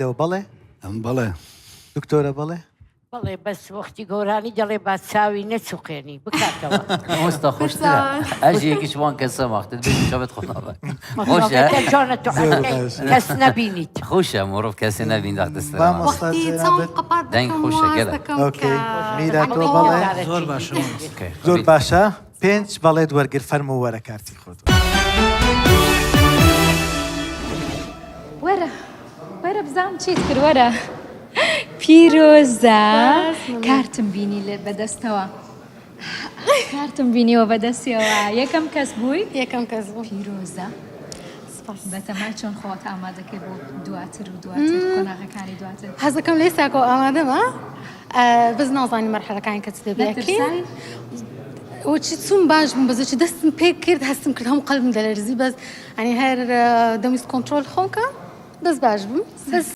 لەوە بەڵێ؟ ئەم بەڵێ. دکتۆرە بەڵێ؟ بەڵێ بەس وەختی گۆرانی دەڵێ با چاوی نەچوقێنی بکاتەوە. مامۆستا خۆشترە ئەژ یەکیش وان کەسە وەختت بێ چاوت خۆ نابە خۆشە چۆنە تۆ کەس نەبینیت. خۆشە مرۆڤ کەسێ نەبین دەختە سەرمان. مامۆستا وەختی چاوم جەنابت قەپات دەنگ دەکەم خۆشە واز گەلە. دەکەم ئۆکەی کە میرا تۆ دەنگەکەی بەڵێ؟ زۆر باشە مامۆستا. زۆر باشە پێنج بەڵێت وەرگر فەرموو وەرە کارتی خۆت. وەرە وەرە بزانم چیت کرد وەرە پیرۆزە کارتم بینی لە بەدەستەوە کارتم بینیوە بەدەستیەوە یەکەم کەس بووی یەکەم کەس بوو پیرۆزە سپاس بەتەمای چۆن خۆت ئامادەکەی بۆ دواتر و دواتر قۆناغەکانی دواتر حەزەکەم لە ئێستاکەوە ئامادەمە بەس نازانی مەرحەلەکانی کە چ دەبێ نەترسای؟ وچی چوم باش بووم بەس وچی دەستم پێ کرد هەستم کرد هەموو قەلبم دەلەرزی بەس ئەنی هەر دەمویست کۆنترۆل خۆم کەم بەس باش بووم بەس.